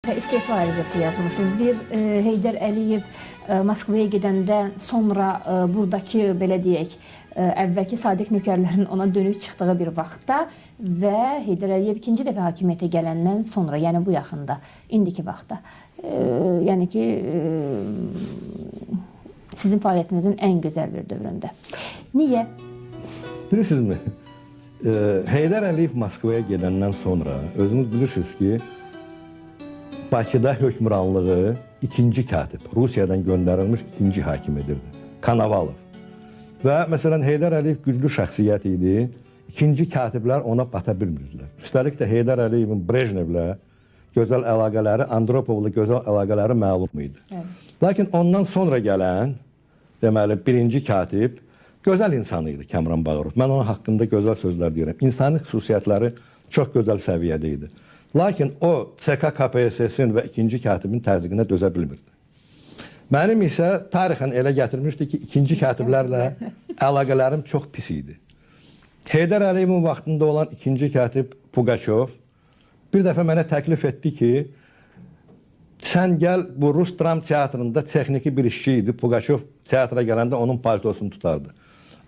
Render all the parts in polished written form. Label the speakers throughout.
Speaker 1: İstefa ərizəsi yazmısınız. Bir Heydər Əliyev Moskvaya gedəndə sonra buradakı belə deyək, əvvəlki sadiq nökərlərin ona dönük çıxdığı bir vaxtda və Heydər Əliyev ikinci dəfə hakimiyyətə gələndən sonra, yəni bu yaxında, indiki vaxtda, yəni ki sizin fəaliyyətinizin ən gözəl bir dövründə. Niyə?
Speaker 2: Bilirsinizmi? Heydər Əliyev Moskvaya gedəndən sonra özünüz bilirsiniz ki, Bakıda hökmranlığı ikinci katib, Rusiyadan göndərilmiş ikinci hakim edirdi, Konovalov. Və məsələn Heydər Əliyev güclü şəxsiyyət idi. İkinci katiblər ona bata bilmirdilər. Üstəlik də Heydər Əliyevin Brejnevlə gözəl əlaqələri, Andropovla gözəl əlaqələri məlum idi.
Speaker 1: Evet.
Speaker 2: Lakin ondan sonra gələn, deməli, birinci katib gözəl insan idi Kamran Bağırov. Mən onun haqqında gözəl sözlər deyirəm. İnsani xüsusiyyətləri çox gözəl səviyyədə idi. Lakin o CK KPSS-in və ikinci katibin təzyiqinə dözə bilmirdi. Mənim isə tarixən elə gətirmişdi ki, ikinci katiblərlə əlaqələrim çox pis idi. Heydər Əliyevin vaxtında olan ikinci katib Pugaçov bir dəfə mənə təklif etdi ki, sən gəl bu Rus dram teatrında texniki bir işçi idi. Pugaçov teatra gələndə onun paltosunu tutardı.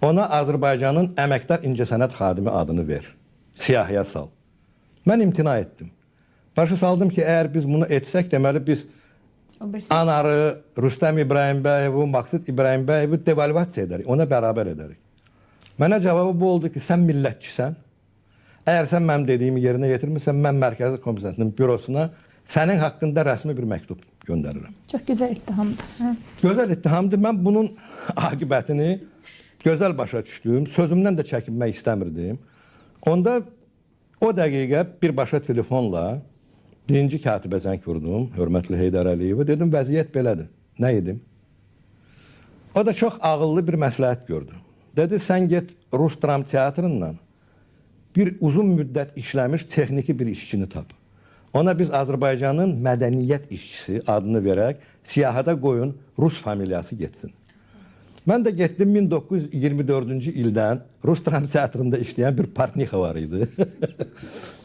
Speaker 2: Ona Azərbaycanın əməkdar incəsənət xadimi adını ver. Siyahıya sal. Mən imtina etdim. Başa saldım ki, əgər biz bunu etsək, deməli biz Anarı, Rüstəm İbrahimbəyevi, Maksud İbrahimbəyevi devalvasiya edərik, ona bərabər edərik. Mənə cavabı bu oldu ki, sən millətçisən. Əgər sən mənim dediyimi yerinə yetirmirsən, mən Mərkəzi Komissiyasının bürosuna sənin haqqında rəsmi bir məktub göndərirəm.
Speaker 1: Çox gözəl ittihamdır. Hə.
Speaker 2: Gözəl ittihamdır. Mən bunun aqibətini gözəl başa düşdüm. Sözümdən də çəkinmək istəmirdim. Onda o dəqiqə birbaşa telefonla birinci katibə zəng vurdum, hörmətli Heydər Əliyevə. Dedim, vəziyyət belədir. Nə edim? O da çox ağıllı bir məsləhət gördü. Dedi, sən get Rus dram teatrından bir uzun müddət işləmiş texniki bir işçini tap. Ona biz Azərbaycanın mədəniyyət işçisi adını verək, siyahıda qoyun, Rus familiyası getsin. Mən də getdim 1924-cü ildən Rus dram teatrında işləyən bir partnixə var idi.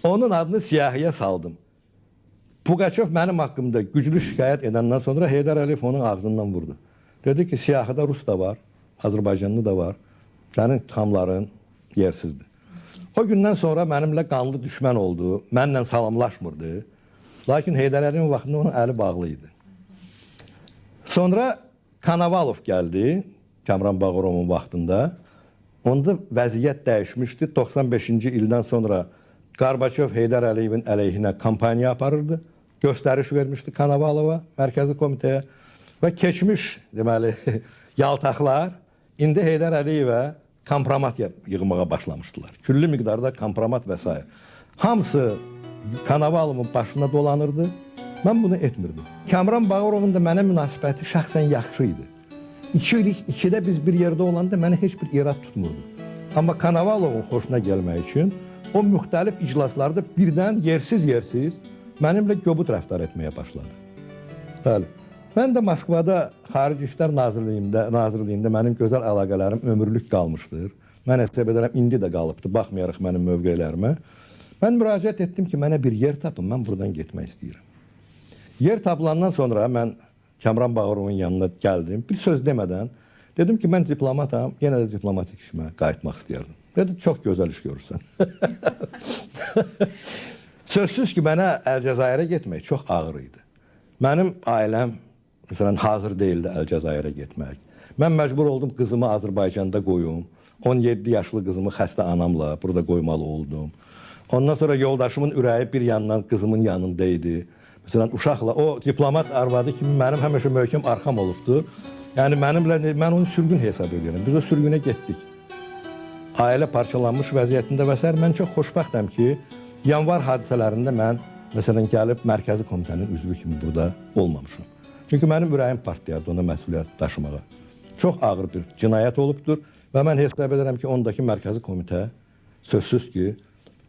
Speaker 2: Onun adını siyahıya saldım. Pugaçov mənim haqqımda güclü şikayət edəndən sonra Heydər Əliyev onun ağzından vurdu. Dedi ki, siyahıda Rus da var, Azərbaycanlı da var. Sənin ittihamların yersizdir. O gündən sonra mənimlə qanlı düşmən oldu, mənlə salamlaşmırdı. Lakin Heydər Əliyevin vaxtında onun əli bağlı idi. Sonra Konovalov gəldi, Kamran Bağırovun vaxtında. Onda vəziyyət dəyişmişdi. 95-ci ildən sonra Qarbaçov Heydər Əliyevin əleyhinə kampaniya aparırdı. Göstəriş vermişdi Konovalova, Mərkəzi Komitəyə. Və keçmiş, deməli, yaltaqlar indi Heydər Əliyevə kompromat yığmağa başlamışdılar. Küllü miqdarda kompromat və s. Hamısı Konovalovun başına dolanırdı. Mən bunu etmirdim. Kamran Bağırovun da mənə münasibəti şəxsən yaxşı idi. 2 illik 2-də biz bir yerdə olanda mənə heç bir irad tutmurdu. Amma Konovalovun xoşuna gəlmək üçün o müxtəlif iclaslarda birdən yersiz mənimlə göbut rəftar etməyə başladı. Bəli. Mən də Moskvada Xarici İşlər Nazirliyində mənim gözəl əlaqələrim ömürlük qalmışdır. Mən hesab edirəm, indi də qalıbdır, baxmayaraq mənim mövqelərimə. Mən müraciət etdim ki, mənə bir yer tapın, mən buradan getmək istəyirəm. Yer tapılandan sonra mən Kamran Bağırovun yanına gəldim. Bir söz demədən dedim ki, mən diplomatam, yenə də diplomatik işimə qayıtmaq istəyirdim. Dedi, çox gözəl iş görürsən. Sözsüz ki, mənə Əlcəzairə getmək çox ağır idi. Mənim ailəm, məsələn, hazır deyildi Əlcəzairə getmək. Mən məcbur oldum qızımı Azərbaycanda qoyum. 17 yaşlı qızımı xəstə anamla burada qoymalı oldum. Ondan sonra yoldaşımın ürəyi bir yandan qızımın yanında idi. Məsələn, uşaqla, o diplomat arvadı kimi mənim həmişə möhkəm arxam olubdur. Yəni, mən onu sürgün hesab edirəm. Biz o sürgünə getdik. Ailə parçalanmış vəziyyətində və s. Mən çox xoşbəxtəm ki, yanvar hadisələrində mən, məsələn, gəlib Mərkəzi Komitənin üzvü kimi burada olmamışam. Çünki mənim ürəyim partlayardı ona məsuliyyət daşımağa. Çox ağır bir cinayət olubdur və mən hesab edirəm ki, ondakı Mərkəzi Komitə sözsüz ki,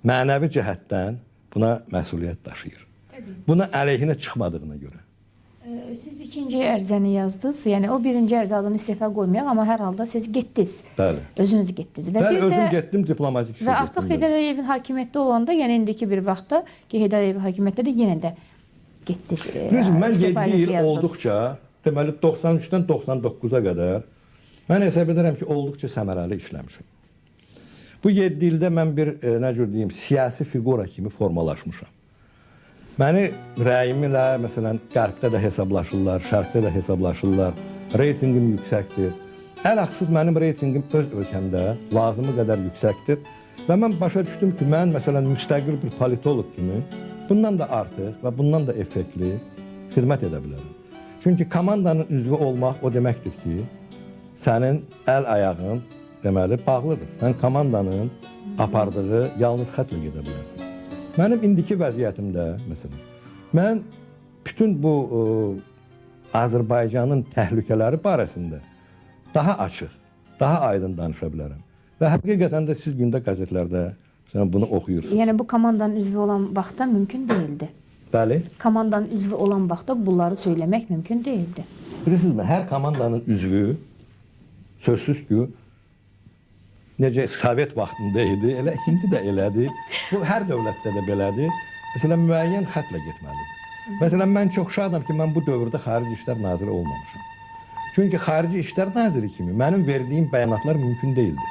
Speaker 2: mənəvi cəhətdən buna məsuliyyət daşıyır. Buna əleyhinə çıxmadığına görə.
Speaker 1: Siz ikinci ərizəni yazdınız. Yəni o birinci ərizə adını istefa qoymayaq, amma hər halda siz getdiniz.
Speaker 2: Bəli.
Speaker 1: Özünüz getdiniz. Və
Speaker 2: Bəli,
Speaker 1: bir
Speaker 2: özüm
Speaker 1: də
Speaker 2: getdim, diplomatik işə
Speaker 1: və artıq
Speaker 2: getdim.
Speaker 1: Heydər Əliyevin hakimiyyətdə olanda, yəni indiki bir vaxtda ki, Heydər Əliyev hakimiyyətdədir, yenə də getdiniz?
Speaker 2: Bilirsiniz, mən
Speaker 1: istifa
Speaker 2: 7 il
Speaker 1: yazdınız?
Speaker 2: olduqca, deməli 93-dən 99-a qədər mən hesab edirəm ki, olduqca səmərəli işləmişəm. Bu 7 ildə mən bir, nə cür deyim, siyasi fiqura kimi formalaşmışam. Məni rəyimlə, məsələn, qərbdə də hesablaşırlar, şərqdə də hesablaşırlar. Reytinqim yüksəkdir. Ələxsus mənim reytinqim öz ölkəmdə lazımı qədər yüksəkdir. Və mən başa düşdüm ki, mən məsələn müstəqil bir politoloq kimi bundan da artıq və bundan da effektli xidmət edə bilərəm. Çünki komandanın üzvü olmaq o deməkdir ki, sənin əl ayağın deməli bağlıdır. Sən komandanın apardığı yalnız xətlə gedə bilərsən. Mənim indiki vəziyyətimdə məsələn, mən bütün bu Azərbaycanın təhlükələri barəsində daha açıq, daha aydın danışa bilərəm. Və həqiqətən də siz gündə qəzetlərdə məsələn bunu oxuyursunuz.
Speaker 1: Yəni bu komandanın üzvü olan vaxtda mümkün deyildi.
Speaker 2: Bəli.
Speaker 1: Komandanın üzvü olan vaxtda bunları söyləmək mümkün deyildi.
Speaker 2: Bilirsinizmi, hər komandanın üzvü sözsüz ki, necə Sovet vaxtında idi, elə indi də elədir. Bu hər dövlətdə də belədir. Məsələn, müəyyən xətlə getməlidir. Məsələn, mən çox şadam ki, mən bu dövrdə Xarici İşlər Naziri olmamışam. Çünki Xarici İşlər Naziri kimi mənim verdiyim bəyanatlar mümkün deyildi.